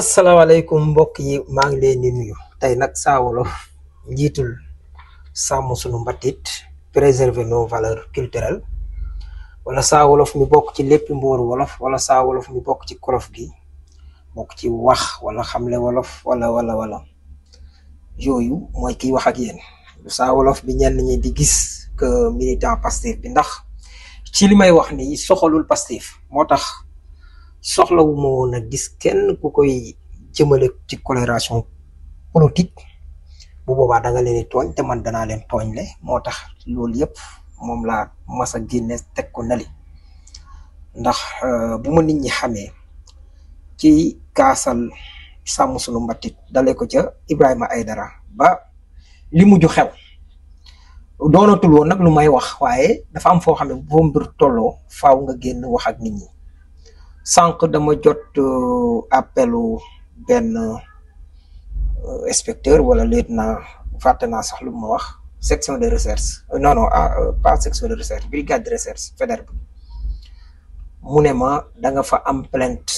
asalaamaaleykum mbokk yi maa ngi leen di nuyu tey nag Saa Wolof njiitul sàmm sunu mbatit préserver nos valeurs culturelles wala Saa Wolof mi bokk ci lépp mbooru wolof wala Saa Wolof mi bokk ci kolof gi bokk ci wax wala xamle wolof wala yooyu mooy kiy wax ak yéen Saa Wolof bi ñenn ñi di gis que militant Pastef bi ndax ci li may wax ni soxalul Pastef moo tax soxlawuma woon a gis kenn ku koy jëmale ci coloration politique bu boobaa da nga leen di tooñ te man danaa leen tooñle moo tax loolu yëpp moom laa mas a génne teg ko nali ndax bu ma nit ñi xamee ci kaasal sàmm sunu mbatit dale ko ca Ibrahima Aïdara ba li mujj xew doonatul woon nag lu may wax waaye dafa am foo xam ne boo mbir tolloo faaw nga génn wax ak nit ñi sànq dama jot appelu benn inspecteur wala lieutenant fàtte naa sax lu ma wax section de recherche non pas section de recherche brigade de recherche Faidherbe mu ne ma da nga fa am plainte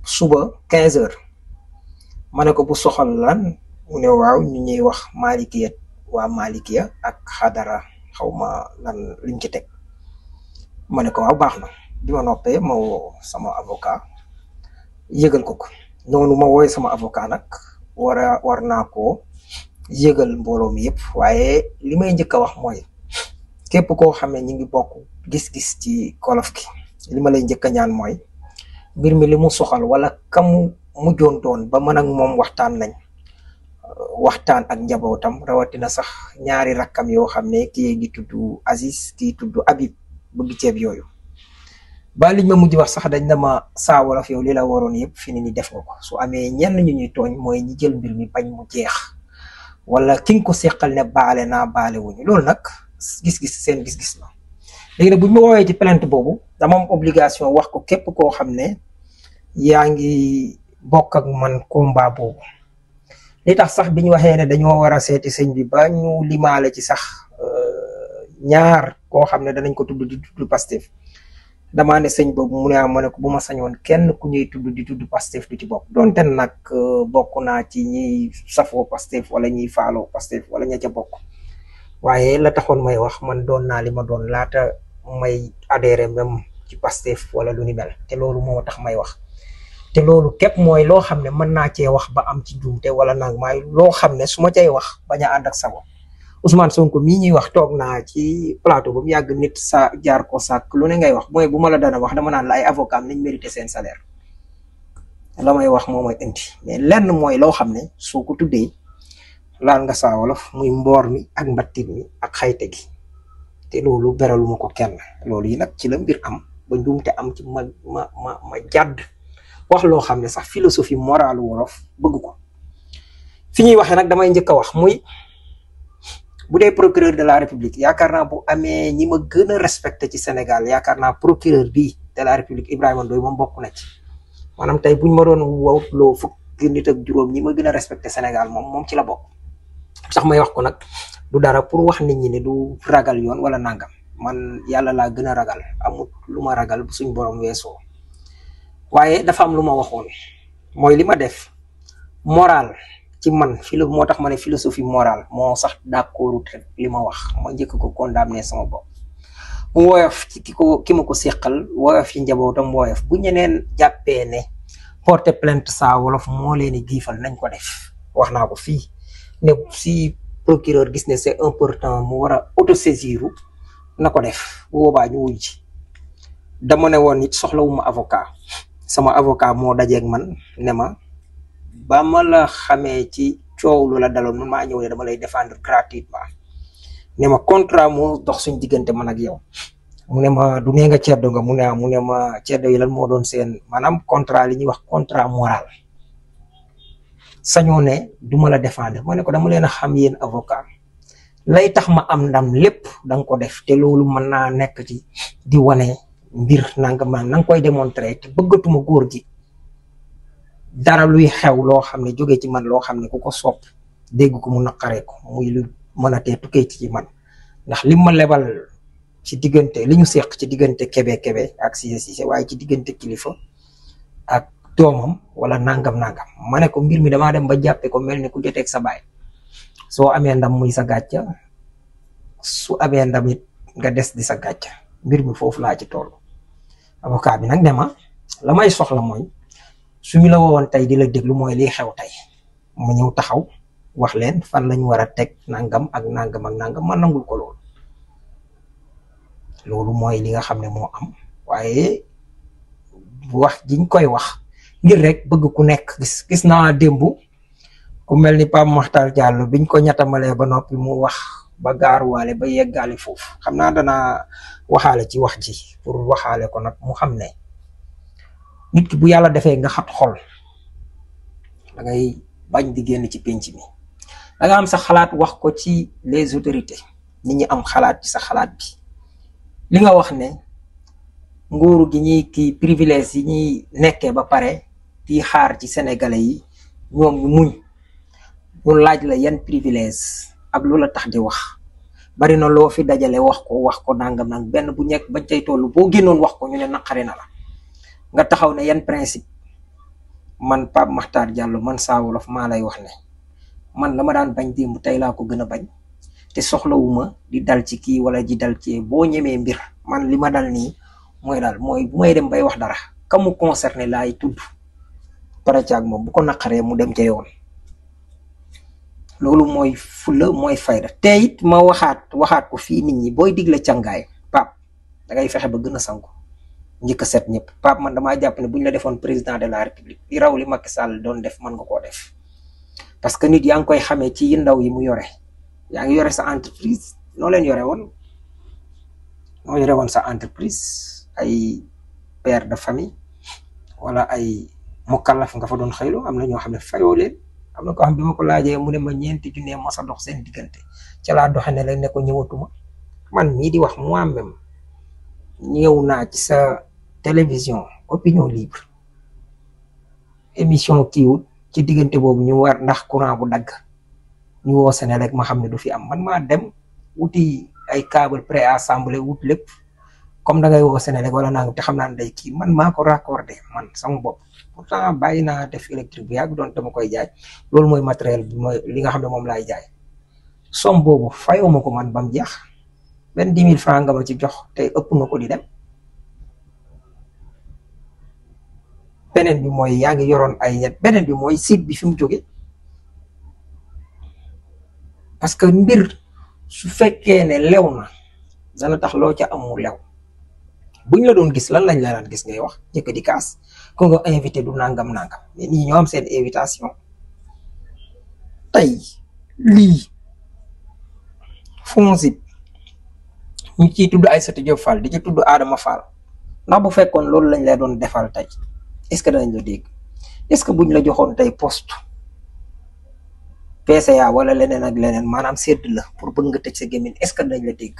suba 15 heures ma ne ko bu soxal lan mu ne waaw ñu ñuy wax Malikiya waa Malikiya ak xadara xaw ma lan liñ ci teg ma ne ko waaw baax na. bi ma noppee ma woo sama avocat yëgal ko noonu ma wooye sama avocat nag war naa ko yëgal mbooloo mi yëpp waaye li may njëkk a wax mooy képp koo xam ne ñu ngi bokk gis-gis ci kolof gi li ma lay njëkk a ñaan mooy mbir mi li mu soxal wala kamu mujjoon doon ba mën ak moom waxtaan nañ waxtaan ak njabootam rawatina sax ñaari rakkam yoo xam ne kii ngi tudd Aziz kii tudd Habib bëgg ceeb yooyu ba liñ ma mujj wax sax dañ dama Saa Wolof yow li la waroon yëpp fi ni def nga ko su amee ñenn ñu ñuy tooñ mooy ñi jël mbir mi bañ mu jeex wala ki nga ko seqal ne baale naa baale wuñu loolu nag gis-gis seen gis-gis la léegi nag buñ ma woowee ci plainte boobu dama am obligation wax ko képp koo xam ne yaa ngi bokk ak man combat boobu li tax sax bi ñu waxee ne dañoo war a seeti sëñ bi ba ñu limaale ci sax ñaar koo xam ne danañ ko tudd di tudd Pastef damaa ne sëñ boobu mu ne ma ne ko bu ma sañoon kenn ku ñuy tudd di tudd Pastef du ci bokk donte nag bokk naa ci ñiy safoo Pastef wala ñiy faaloo Pastef wala ña ca bokk waaye la taxoon may wax man doon naa li ma doon laata may adhéré même ci Pastef wala lu ni mel te loolu moo tax may wax te loolu képp mooy loo xam ne mën naa cee wax ba am ci juumte wala nag maay loo xam ne su ma cay wax bañ a ànd ak sago Ousmane Sonko mii ñuy wax toog naa ci plateau ba mu yàgg nit sa jaar ko sàkk lu ne ngay wax mooy bu ma la dana wax dama naan la ay avocat am nañ mérité seen salaire la may wax moo may indi mais lenn mooy loo xam ne soo ko tuddee laal nga Saa Wolof muy mboor mi ak mbattit mi ak xayte gi te loolu beraluma ko kenn loolu yi nag ci la mbir am ba njuumte am ci ma jàdd wax loo xam ne sax philosophie morale wolof bëgg ko fi ñuy waxee nag damay njëkk a wax muy bu dee procureur de la république yaakaar naa bu amee ñi ma gën a respecté ci Sénégal yaakaar naa procureur bii de la république Ibrahima Ndoye moom bokk na ci maanaam tey buñ ma doon wowloo fukki nit ak juróom ñi ma gën a respecté Sénégal moom ci la bokk sax may wax ko nag du dara pour wax nit ñi ne du ragal yoon wala nangam man yàlla laa gën a ragal amut lu ma ragal bu suñ borom weesoo waaye dafa am lu ma waxoon mooy li ma def moral ci man moo tax ma ne philosophie morale moo sax d'accord rek li ma wax ma njëkk ko condamné sama bopp mu woyof ci ki ma ko seqal woyof ci njabootam woyof bu ñeneen jàppee ne porter plainte Saa Wolof moo leen di giifal nañ ko def wax naa ko fii ne si procureur gis ne c'est important mu war a autosaisir na ko def bu boobaa ñu wuy ci dama ne woon it soxlawuma avocat sama avocat moo dajeeg man ne ma ba ma la xamee ci coow lu la daloon man maa ñëw ne dama lay défendre gratuitement ne ma contrat moo dox suñ diggante man ak yow mu ne ma du nee nga ceddo nga mu ne ma ceddo yi lan moo doon seen maanaam contrat li ñuy wax contrat moral sañoo ne du ma la défendre ma ne ko dama leen a xam yéen avocat lay tax ma am ndam lépp da nga ko def te loolu mën naa nekk ci di wane mbir nanga man na nga koy démontrer te bëggatuma góor gi dara luy xew loo xam ne jóge ci man loo xam ne ku ko sopp dégg ko mu naqaree ko muy lu mën a tee tukkee ci man ndax lim ma lebal ci diggante li ñu seq ci diggante kebe ak Cissé waaye ci diggante kilifa ak doomam wala nangam nangam ma ne ko mbir mi damaa dem ba jàppe ko mel ni ku joteeg sa baay soo amee ndam muy sa gàcca su amee ndam it nga des di sa gàcca mbir mi foofu laa ci toll. avocat bi nag ne ma la may soxla mooy suñu la wowoon tey di la déglu mooy liy xew tey ma ñëw taxaw wax leen fan lañ war a teg nangam ak nangam ak nangam ma nangul ko loolu. loolu mooy li nga xam ne moo am waaye wax jiñ koy wax ngir rek bëgg ku nekk gis naa démb ku mel ni Pape Makhtar Diallo biñ ko ñattamalee ba noppi mu wax ba gaaruwaale ba yeggaale foofu xam naa danaa waxaale ci wax ji pour waxaale ko nag mu xam ne nit ki bu yàlla defee nga xat xol da ngay bañ di génn ci penc mi da nga am sa xalaat wax ko ci les autorités nit ñi am xalaat ci sa xalaat bi li nga wax ne nguuru gi ñuy kii privilège yi ñuy nekkee ba pare di xaar ci sénégalais yi ñoom ñu muñ ñu laaj la yan privilège ak lu la tax di wax bari na loo fi dajale wax ko nangam nag benn bu ñekk bañ cay toll boo génnoon wax ko ñu ne naqari na la nga taxaw ne yan principe. man Pape Makhtar Diallo man Saa Wolof maa lay wax ne man la ma daan bañ démb tey laa ko gën a bañ te soxlawuma di dal ci kii wala di dal ci boo ñemee mbir man li ma dal nii mooy daal mooy bu may dem bay wax dara ka mu concerné laay tudd pare caag moom bu ko naqaree mu dem ca yoon. loolu mooy fulla mooy fayda te it ma waxaat ko fii nit ñi booy digle càngaay Pape da ngay fexe ba gën a sangu njëkk a set ñëpp. Pape man damaa jàpp ne bu ñu la defoon président de la république li raw li Macky Sall doon def mën nga koo def parce que nit yaa ngi koy xamee ci ndaw yi mu yore yaa ngi yore sa entreprise noo leen yore woon sa entreprise ay père de famille wala ay mukallaf nga fa doon xëylu am na ñoo xam ne fayoo leen. am na ko xam bi ma ko laajee mu ne ma 4 junne mos a dox seen diggante ca laa doxe ne leen ne ko ñëwatuma man mii di wax moi-même ñëw naa ci sa télévision opinion libre émission kiiwut ci diggante boobu ñu war ndax courant bu dagg ñu woo Senelec ma xam ne du fi am man maa dem wuti ay câble pré-assemblé wut lépp comme da ngay woo Senelec wala naa te xam naa ne day kii man maa ko raccordé man sama bopp. pourtant bàyyi naa def électrique bu yàgg doon dama koy jaay loolu mooy matériel bi mooy li nga xam ne moom laay jaay somme boobu fayoo ma ko man ba mu jeex benn 10 000 francs nga ma ci jox te ëpp na ko di dem. beneen bi mooy yaa ngi yoroon ay ñett beneen bi mooy site bi fi mu jóge parce que mbir su fekkee ne lew na dana tax loo ca amul lew buñ la doon gis lan lañ la daan gis ngay wax njëkk di kaas ko nga invité du nangam mais nii ñoo am seen invitation tey lii FONGIP ñu ciy tudd Aïssatou Diop Fall di ci tudd Adama Fall ndax bu fekkoon loolu lañ la doon defal tey est-ce que danañ la dégg est-ce que buñ la joxoon tey poste PCA wala leneen ak leneen maanaam sedd la pour bëgg nga tëj sa gémmiñ est-ce que danañ la dégg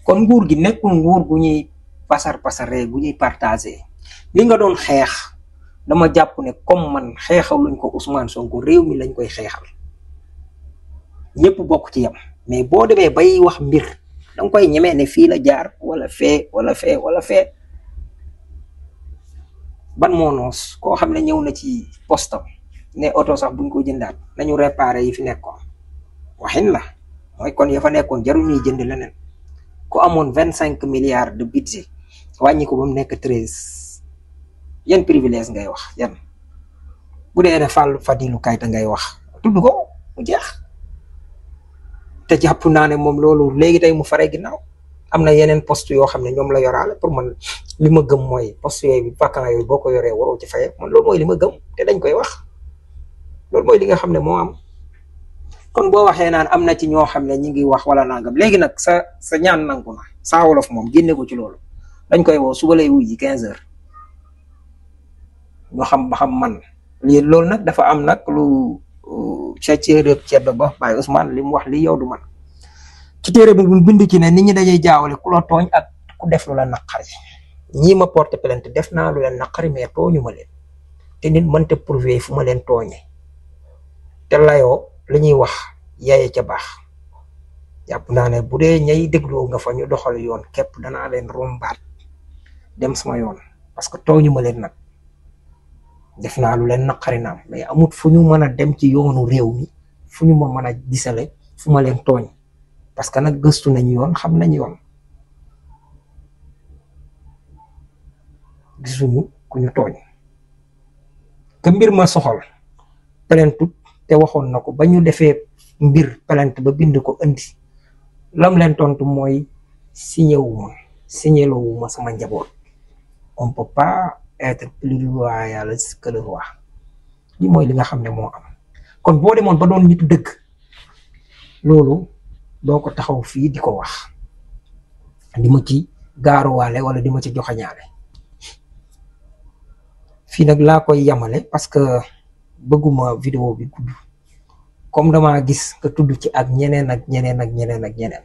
kon nguur gi nekkul nguur gu ñuy pasaree gu ñuy partagé li nga doon xeex dama jàpp ne comme man xeexaluñ ko Ousmane Sonko réew mi lañ koy xeexal ñëpp bokk ci yam mais boo demee bay wax mbir danga koy ñemee ne fii la jaar wala fee ban moo noos koo xam ne ñëw na ci postam ne oto sax buñ ko jëndaat nañu réparé yi fi nekkoon waxin la mooy kon ya fa nekkoon jarul ñuy jënd leneen ku amoon 25 milliards de budget wàññi ko ba mu nekk 13 yan privilège ngay wax yan bu dee ne Fadilou Keita ngay wax tudd ko mu jeex te jàpp naa ne moom loolu léegi tey mu fare ginnaaw am na yeneen poste yoo xam ne ñoom la yoraale pour man li ma gëm mooy poste yooyu vacant yooyu boo ko yoree waroo ci faye man loolu mooy li ma gëm te dañ koy wax loolu mooy li nga xam ne moo am kon boo waxee naan am na ci ñoo xam ne ñi ngi wax wala nangam léegi nag sa ñaan nangu na Saa Wolof moom génne ko ci loolu dañ koy woo suba lay wuy ji 15 heures ñu xam ba xam man lii loolu nag dafa am nag lu ca téere ceddo ba Baye Ousmane li mu wax li yow du man ci téere bi bu bind ci ne nit ñi dañuy jaawale ku la tooñ ak ku def lu la naqari ñii ma porté plainte def naa lu leen naqari mais tooñu ma leen te nit mënta prouver fu ma leen tooñe te layoo li ñuy wax yaye ca baax jàpp naa ne bu dee ñay dégloo nga fa ñu doxal yoon képp danaa leen rombaat dem sama yoon parce que tooñu ma leen nag def naa lu leen naqari naam mais amut fu ñu mën a dem ci yoonu réew mi fu ñu ma mën a gisale fu ma leen tooñ parce que nag gëstu nañ yoon xam nañ yoon gisuñu ku ñu tooñ que mbir ma soxal plainte te waxoon na ko ba ñu defee mbir plainte ba bind ko indi lam leen tontu mooy signélowuma sama njaboot on peut pas être plus loyal que le roi li mooy li nga xam ne moo am kon boo demoon ba doon nitu dëgg loolu doo ko taxaw fii di ko wax di ma ci gaaruwaale wala di ma ci joxañaale fii nag laa koy yamale parce que bëgguma vidéo bi gudd comme dama gis nga tudd ci ak ñeneen ak ñeneen ak ñeneen ak ñeneen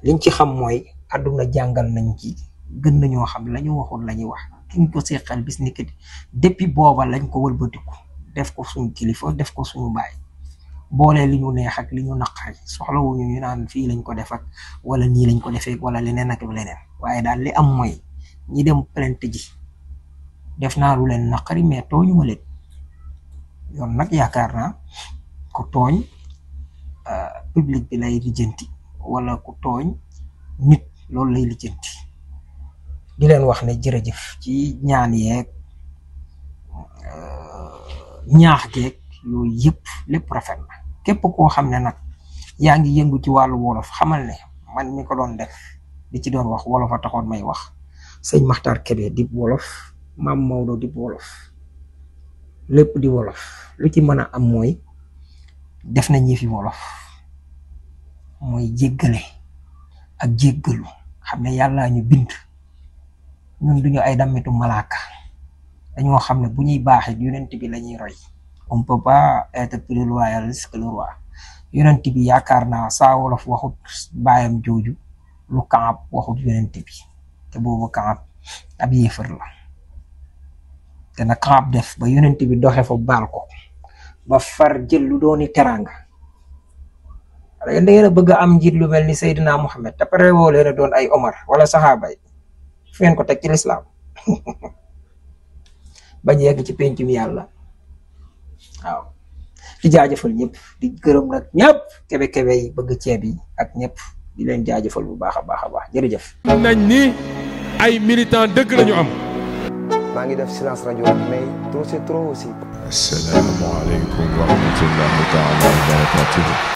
liñ ci xam mooy àdduna jàngal nañ ci gën nañoo xam la ñu waxoon la ñuy wax kiñ ko seqal bis ni que depuis booba lañ ko wëlbatiku def ko suñu kilifa def ko suñu baay boole li ñu neex ak li ñu naqari soxlawuñu ñu naan fii lañ ko def ak wala nii lañ ko defee wala leneen ak leneen waaye daal li am mooy ñi dem plainte ji def naa lu leen naqari mais tooñu ma leen yoon nag yaakaar naa ku tooñ public bi lay lijjanti wala ku tooñ nit loolu lay lijjanti di leen wax ne jërëjëf ci ñaan yeeg ñaax geeg yooyu yëpp lépp rafet na képp koo xam ne nag yaa ngi yëngu ci wàllu wolof xamal ne man mi ko doon def di ci doon wax wolof a taxoon may wax sëñ Makhtar Kébé di wolof maam Maodo di wolof lépp di wolof lu ci mën a am mooy def na ñi fi wolof mooy jéggale ak jéggalu xam ne yàlla ñu bind ñun duñu ay dammitu malaaka dañoo xam ne bu ñuy baaxee yonent bi la ñuy roy on peut pas être plus loyal que le roi yonent bi yaakaar naa saa wolof waxut baayam jooju lu Kaab waxut yonent bi te boobu Kaab ab yéefar la te na Kaab def ba yonent bi doxe fa baal ko ba far jël lu dooni teranga da ngeen a bëgg a am njiit lu mel ni Seydina Mohamed te pare woo leen a doon ay Omar wala saxaaba yi fu ngeen ko teg ci lislaam bañ yegg ci pencum yàlla waaw di jaajëfal ñëpp di gërëm nag ñëpp kebe yi bëgg ceeb yi ak ñëpp di leen jaajëfal bu baax a baax jërëjëf. nañ ni ay militant dëgg lañu am. maa ngi def silence rajo mais trop c'est trop aussi. asalaamaaleykum wa rahmatullahi taala wa barakatuh.